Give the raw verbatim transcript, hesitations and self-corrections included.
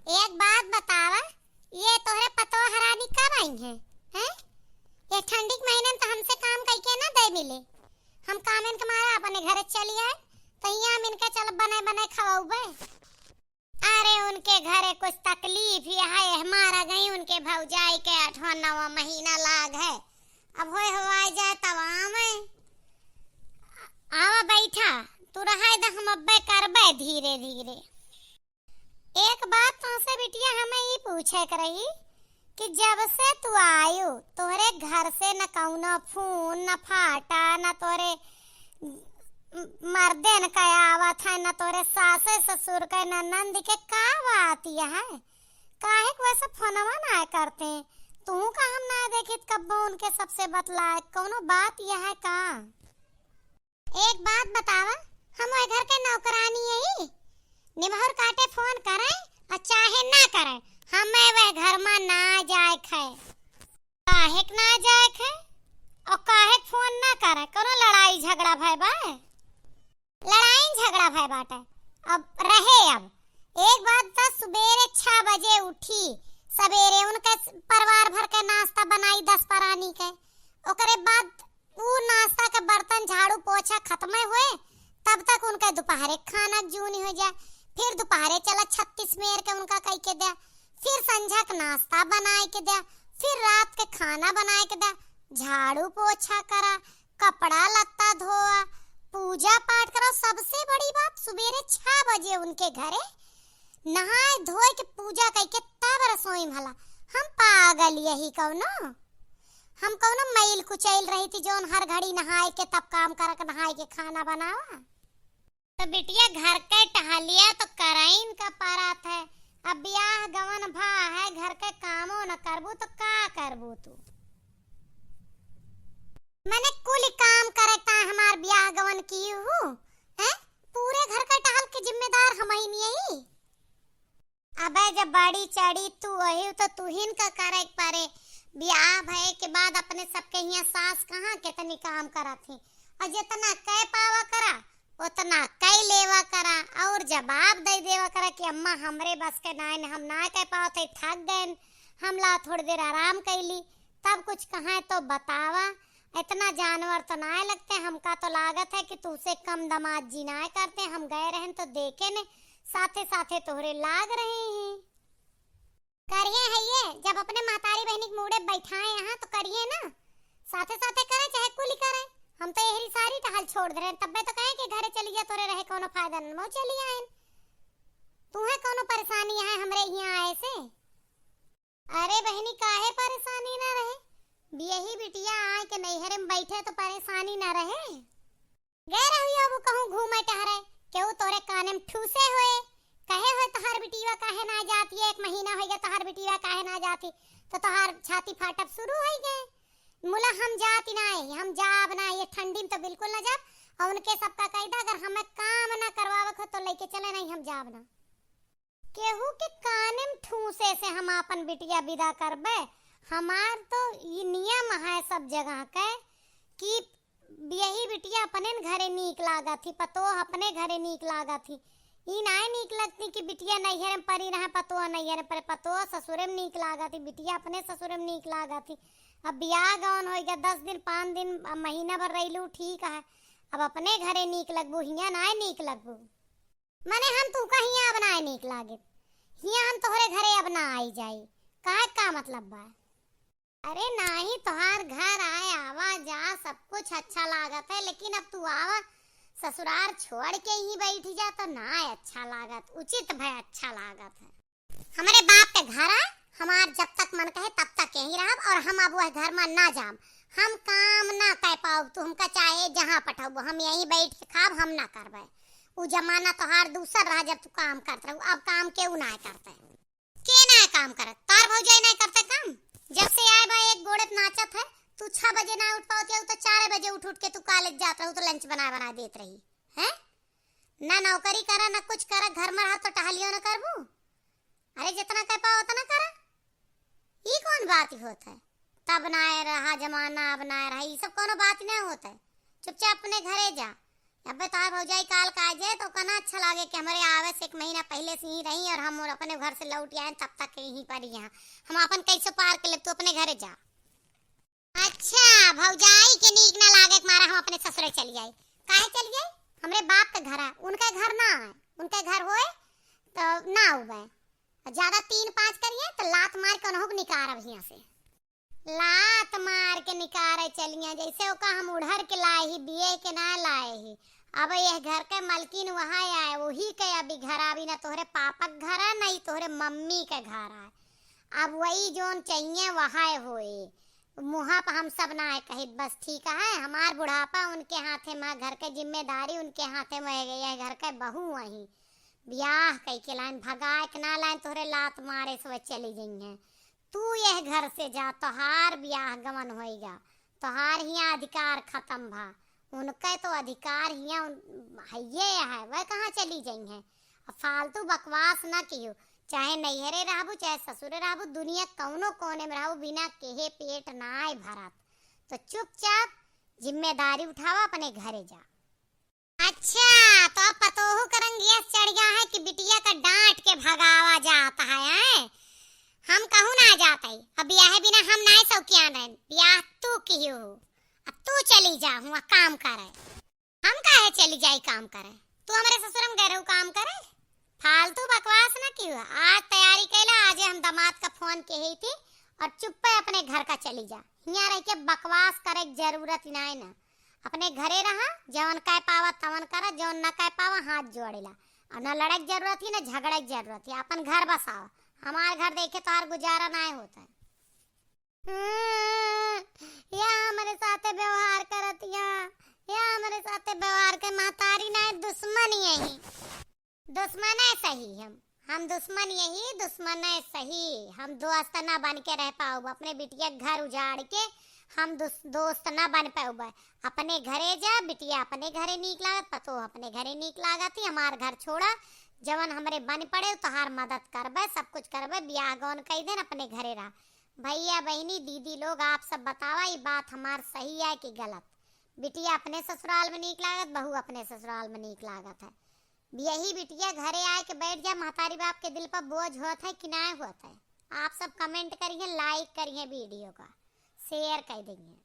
एक बात बतावा, ये तोहरे पतोह हरानी कब आई हैं? हैं? ये ठंडी के महीने में तो हमसे काम कइके ना दे मिले। हम कामेन के मारा अपने घरे चली आए, तो यहाँ हम इनके चल बने बने खवाउबे। अरे उनके घरे कुछ तकलीफ ही है, हमारा गई उनके भौजाई के आठवां नवा महीना लाग है। अब होए हो आ जाए तब आवे। आवा बैठा, तू रहाय द, हम अब्बे करबे धीरे धीरे। एक बात तुमसे बिटिया हमें ई पूछे के रही कि जब से तू आयु, तोहरे घर से न कौनो फोन, न फाटा, न तोहरे मर्दे न के आवत है, न तोहरे सासे ससुर के, न नंद के, का बात यह है? काहे के वैसे फोनवा ना करते? तू का हम ना देखित कब्बो उनके सबसे बतलाए, कौनो बात यह है का? एक बात बतावा, हम ओए घर के नौकरानी यही, निभौर काटे फोन करे और चाहे ना करे, हमें वह घर में ना जाए खे। काहे के ना जाए खे? और काहे के फोन ना करे? कोनो लड़ाई झगड़ा भय बा? लड़ाई झगड़ा भय बाटे। अब रहे अब। एक बात तो सुबेरे छह बजे उठी, सबेरे उनके परिवार भर के नाश्ता बनाई दस परानी के, ओकरे बाद ऊ नाश्ता के बर्तन झाड़ू पोछा खत्मे हुए, तब तक उनके दोपहरे के खाना के जूनी हो जाए। फिर दोपहरे चला छत्तीस मेर के उनका कई के द्या, फिर संझा के नाश्ता बनाए के द्या, फिर रात के खाना बनाए के द्या, झाड़ू पोछा करा, कपड़ा लत्ता धोआ, पूजा पाठ करा। सबसे बड़ी बात, सुबेरे छह बजे उनके घरे नहाए धोए के पूजा कई के तब रसोई में हला। हम पागल यही कौनो? हम कौनो मइल कुचैल रही थी जौन हर घड़ी नहाए के तब काम करक नहाए के खाना बनावा? तो बिटिया घर के टहलिया तो करइन का परत है। अब बियाह गवन भा है, घर के कामो न करबू तो का करबू तू? मने कुल काम करे ता हमार बियाह गवन की हूँ, हैं? पूरे घर का टहल के जिम्मेदार हमही नहीं यही। अबे जब बड़ी चढ़ी तू वही तो तुहिन का करे के परे। बियाह भये के बाद अपने सबके हियाँ सास कहाँ कितनी काम करत ही, और जितना कह पावा करा उतना कह लेवा करा, और जवाब दे देवा करा कि अम्मा हमरे बस के नाय न, हम ना कह पावत है, थक गए, हम ला थोड़ी देर आराम कैली, तब कुछ कहें तो बतावा। इतना जानवर तो ना लगते, हमका तो लागत है कि तुझसे कम दमाद जी ना करते। हम गए रहन तो देखे ने, साथे साथे तोहरे लाग रहे हैं। करिए है ये, जब अपने महतारी बहनी के मूड़े बैठाए यहाँ तो करिए ना, साथे साथे करे चाहे कुली करे। हम तो यही सारी टहल छोड़ दे रहे, तब्बे तो कहे कि घरे चली जा, तोरे रहे कोनो फायदा न, मऊ चली आए। तुम्हें कोनो परेशानी है हमरे यहाँ आए से? अरे बहनी, काहे परेशानी ना रहे? बियही बिटिया आए के नैहरे में बैठे तो परेशानी ना रहे। गए रही अब कहूँ घूमे टहरे, केहू तोरे काने में ठूसे होए, कहे होए तोहार बिटिया काहे ना जाती है, एक महीना हो गया तोहार बिटिया काहे ना जाती, तो तोहार छाती फाटब शुरू हो गए। मुला हम जाती ना है, हम जाब ना, ये ठंडी में तो बिल्कुल ना जाब। और उनके सबका कह दा, अगर हमें काम ना करवावे को तो लेके चले नहीं, हम जाब ना। केहू के काने में ठूसे से हम आपन बिटिया विदा करबे? हमार तो ई नियम है सब जगह के कि बियही बिटिया अपने न घरे नीक लागत ही, पतोह अपने घरे नीक लागत ही। ई नाय नीक लगती कि बिटिया नैहर में परी रहे, पतोह नैहर में परे, पतोह ससुरे में नीक लागत ही, बिटिया अपने ससुरे में नीक लागत ही। अब बियाह गवन होई गया, दस दिन, पाँच दिन, अब महीना भर रहिलू, ठीक है, अब अपने घरे नीक लगबू, हियाँ नाय नीक लगबू। मने हम तू का हियाँ अब नाय नीक लागे, हियाँ हम तोहरे घरे अब ना आई जाई, कहे का मतलब बा? अरे नाही, तोहार घर आए, आवा जा, सब कुछ अच्छा लागत है, लेकिन अब तू आवा ससुरार छोड़ के ही बैठ जा तो ना अच्छा लागत, उचित भय अच्छा लागत है। हमरे बाप के घर है, हमार जब तक मन कहे तब तक यहीं रहब, और हम अब वह घर में ना जाम। हम काम ना कर पाओ, तू हमका चाहे जहाँ पठाऊ, हम यहीं बैठ के खाब, हम ना करबे। उ जमाना तोहार दूसर रहा जब तू काम करत रहू, अब काम केहू ना करते। के ना काम करत? तार भौजाई ना करते काम? जब से आए बा एक गोड़े पे नाचत है, तू छह बजे ना उठ पावत है, तो चार बजे उठ उठ के तू कॉलेज जात रहू तो लंच बना बना देत रही है। ना नौकरी करा, ना कुछ करा, घर में रहा तो टहलियो ना करबू। अरे जितना कर पाओ उतना करा, ई कौन बात होत है? तब ना रहा जमाना, अब ना रहा, ई सब कोनो बात ना होत है। चुपचाप अपने घरे जा, अबे तोहार भौजाई काल का आ जाए तो ओका ना अच्छा लागे कि हमरे आवे से एक महीना पहिले से यहीं रही और हम अपने घर से लौट आए तब तक यहीं पर ही हैं। हम अपन कैसे पार कर लेब, तू अपने घरे जा। अच्छा, भौजाई के नीक ना लागे के मारा हम अपने ससुरे चली आई। काहे चली आई? हमरे बाप के घर है, उनके घर ना है। उनके घर होए तो ना आवे। ज्यादा तीन पाँच करिए तो लात मार के उन्हों को निकारब हियां से। लात मार के निकारे चलिया, जैसे ओका हम उड़हर के लाए ही, बिये के ना लाए ही। अब यह घर के मलकिन वहाँ आए, वही के अभी घर अभी ना तोहरे पापा के घर है, ना ही तोहरे मम्मी के घर है। अब वही जोन चाहिए वहाँ होए। मुँहा पर हम सब ना है कहित, बस ठीक है, हमार बुढ़ापा उनके हाथे में, घर के जिम्मेदारी उनके हाथे में है, यह घर के बहू वही। ब्याह कई के लाइन भगाए के ना लाइन, तोहरे लात मारे से वह चली गई हैं। तू यह घर से जा, तोहार ब्याह गवन होइगा, तोहार हियाँ अधिकार खत्म भा। उनके तो अधिकार हियाँ उन-, हइये है, वह कहाँ चली जाई हैं? अब फालतू बकवास ना कियो, चाहे नैहरे रहबू, चाहे ससुरे रहबू, दुनिया कौनो कोने में रहबू, बिना केहे पेट नाय भरत। तो चुपचाप जिम्मेदारी उठावा, अपने घरे जा। अच्छा, तो अब पतोहू करंगिया चढ़ गया है कि बिटिया का डांट के भगावा जाता है, हैं? हम कहूँ ना जाता है, अब ब्याहे बिना हम नाय सौकियान रहन, ब्याह तू कियो हो, अब तू चली जा, हुआ काम करे। हम काहे चली जाई काम करे? तू हमरे ससुर में गए रहू काम करे? फालतू बकवास ना कियो। आज तैयारी कैला, आज हम दामाद का फोन के ही थी और चुप्पे अपने घर का चली जा। हियाँ रह के बकवास करे के जरूरत ही नाय ना। अपने घरे रहा, जवन कह पावा तवन करा, जवन न कह पावा हाथ जोड़ेला। और न लड़े के जरूरत ही, न झगड़े के जरूरत ही। अपन घर बसावा, हमार घर देखे तोहार गुजारा नाय होता है। हम्म, या हमरे साथे व्यवहार करतिया, या हमरे साथे व्यवहार के महतारी नाय, दुश्मन यही। दुश्मन है सही हम, हम दुश्मन यही, दुश्मन है सही। हम दोस्त ना बन के रह पाउब, अपने बिटिया के घर उजाड़ के हम दुस-, दोस्त ना बन पाउब। अपने घरे जा, बिटिया अपने घरे नीक लागत, पतोह अपने घरे नीक लागत ही, हमार घर छोड़ा, जवन हमरे बन पड़े तोहार मदद करबे, सब कुछ करबे, बियाह गौन कई देन, अपने घरे रहा। भैया बहिनी दीदी लोग आप सब बतावा ई बात हमार सही है कि गलत? बिटिया अपने ससुराल में नीक लागत, बहू अपने ससुराल में नीक लागत है। यही बिटिया घरे आए के बैठ जा, महतारी बाप के दिल पर बोझ होत है कि नाय होत है? आप सब कमेंट करिए, लाइक करिए, वीडियो का शेयर कर दीजिए।